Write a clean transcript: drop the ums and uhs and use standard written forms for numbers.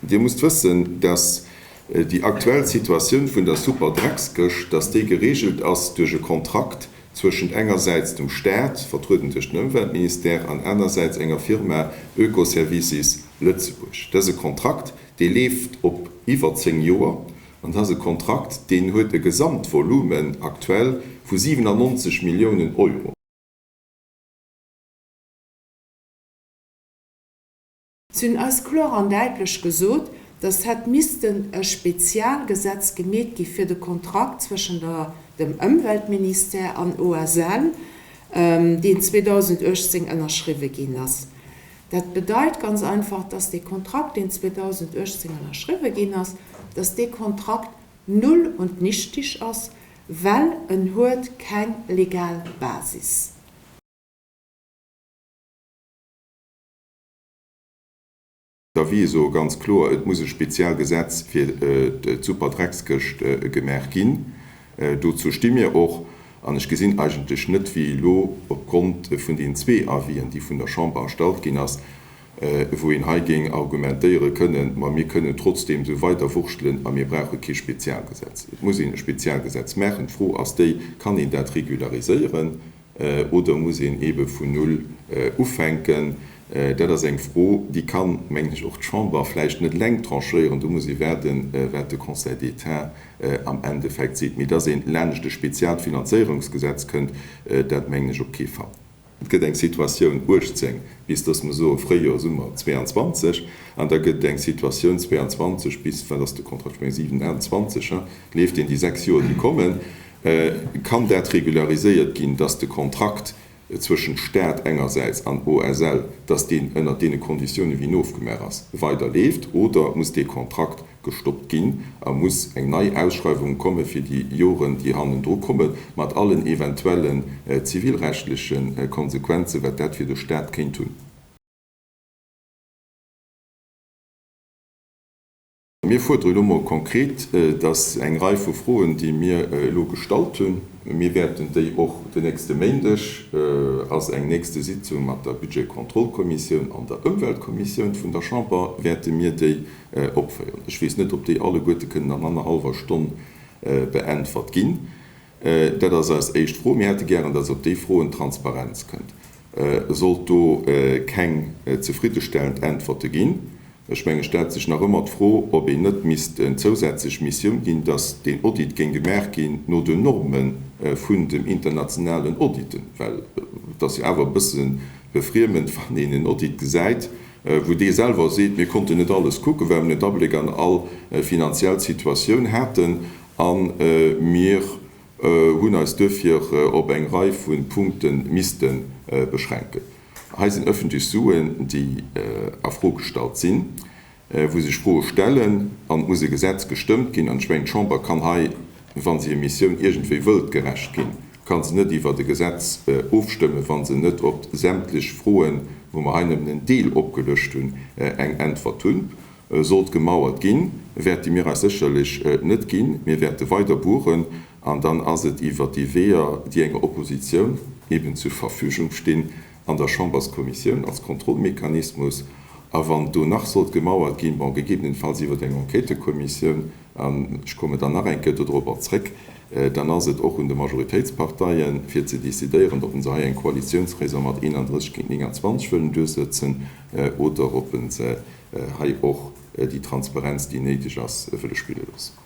Dir musst wëssen, dass déi aktuell Situatioun vun der Superdreckskëscht, dass déi geregelt ass duerch e Kontrakt zwëschent engersäits dem Staat, vertrueden duerch den Ëmweltministère, an anersäits enger Firma, Oekoservices Lëtzebuerg. Dëse Kontrakt, dee leeft op iwwer 10 Joer an dat ass e Kontrakt, deen huet e Gesamtvolumen aktuell vu 97 Milliounen Euro. Si hunn eis kloer an däitlech gesot, dass hätt missten e Spezialgesetz gemeet gi fir de Kontrakt zwëschen der dem Ëmweltministère an OSL, deen 2018 ënnerschriwwe ginn ass. Dat bedeit ganz einfach, dass dee Kontrakt, deen 2018 ënnerschriwwe ginn ass, dass dee Kontrakt null und nichtig ass, well en huet keng legal Basis. D'Avisë soe ganz kloer, et muss e Spezialgesetz fir d'Superdreckskëscht gemaach ginn. Dozou sti mir och. An ech gesinn eigentlech net, wéi elo opgrond vun den zwee Avisen, déi vun der Chamber erstallt ginn ass, wou een hei géing argumentéiere kënnen, ma mir kënnen trotzdeem esou weiderwurschtelen a mir brauche kee Spezialgesetz. Et muss een e Spezialgesetz maachen. D'Fro ass déi, Kann een dat regulariséieren? Oder muss een eebe vun Null ufänken? Dat ass eng Fro, déi kann, mengen ech, och d'Chamber vläicht net eleng tranchéieren. Do muss ee waarden, wat de Conseil d'État am Endeffekt seet. Mee dass een laanescht e speziaalt Finanzéierungsgesetz kënnt, dat mengen ech op kee Fall. Et gëtt eng Situatioun 18 bis, dass mer soen, Fréijoer, Summer 22, an da gëtt et eng Situatioun 22 bis, wat ass de Contrat, ech mengen 27, hein, leeft deen déi sechs Joer, déi kommen. Kann dat regulariséiert ginn, dass de Kontrakt zwëschent Staat engersäits an OSL, dass deen ënnert deene Konditiounen, wéi en ofgemaach ass, weider leeft, oder muss dee Kontrakt gestoppt ginn a muss eng nei Ausschreiwung komme fir déi Joren, déi hannendru kommen, mat allen eventuellen zivilrechtleche Konsequenzen, wat dat fir de Staat kéint hunn? Mir fuerdere elo mol konkret, dass eng Rei vu Froen, déi mir elo gestallt hunn, mir wäerten déi och den nächste Méindeg ass eng nächste Sitzung mat der Budgetkontrollkommissioun an der Ëmweltkommissioun vun der Chamber, wäerte mir déi opféieren. Ech weess net, ob déi alleguerte kënnen an annerhallwer Stonn beäntwert ginn. Dat ass eis éischt Fro. Mir hätte gären, dass op déi Froen Transparenz kënnt. Sollt do keng zefriddestellend Äntwerte ginn, ech menge stellt sech nach ëmmer d'Fro, ob een net misst en zousätzlech Missioun ginn, dass deen Audit géing gemaach ginn no den Norme vun dem internationalen Auditen, well et ass jo awer e bësse befriemend, wann een en Audit gesäit, wou dee selwer seet, mir konnten net alles kucken, well mir net Abléck an all finanziell Situatioun haten a mir hunn eis duerfir op eng Rei vu Punkte misste beschränken. Hei sinn ëffentlech Suen, déi a Fro gestallt sinn, wou sech Froe stellen, an et muss e Gesetz gestëmmt ginn. An ech mengen, d'Chamber kann hei, wa se hir Missioun iergendwéi wëllt gerecht ginn, ka se net iwwert e Gesetz ofstëmmen, wa se net op sämtlech Froen, wou mer hei nëmmen en Deel opgelëscht hunn, eng Äntwert hunn. Sollt gemauert ginn, wäerte mir eis sécherlech net ginn. Mir wäerte weider bueren an dann ass et iwwer déi Weeër, déi enger Oppositioun eben zur Verfügung stinn, an der Chamberskommissioun als Kontrollmechanismus. A wann do nach sollt gemauert ginn, bon, gegebenenfalls iwwer eng Enquêtëkommissioun, an ech komme dann nach eng Kéier dodrobber zréck, dann ass et och un de Majoritéitsparteien, fir ze decidéieren, ob se hei eng Koalitiounsraison mat 31 géint 29 wëllen duerchsëtzen oder ob se hei och déi Transparenz, déi néideg ass, wëlle spille loossen.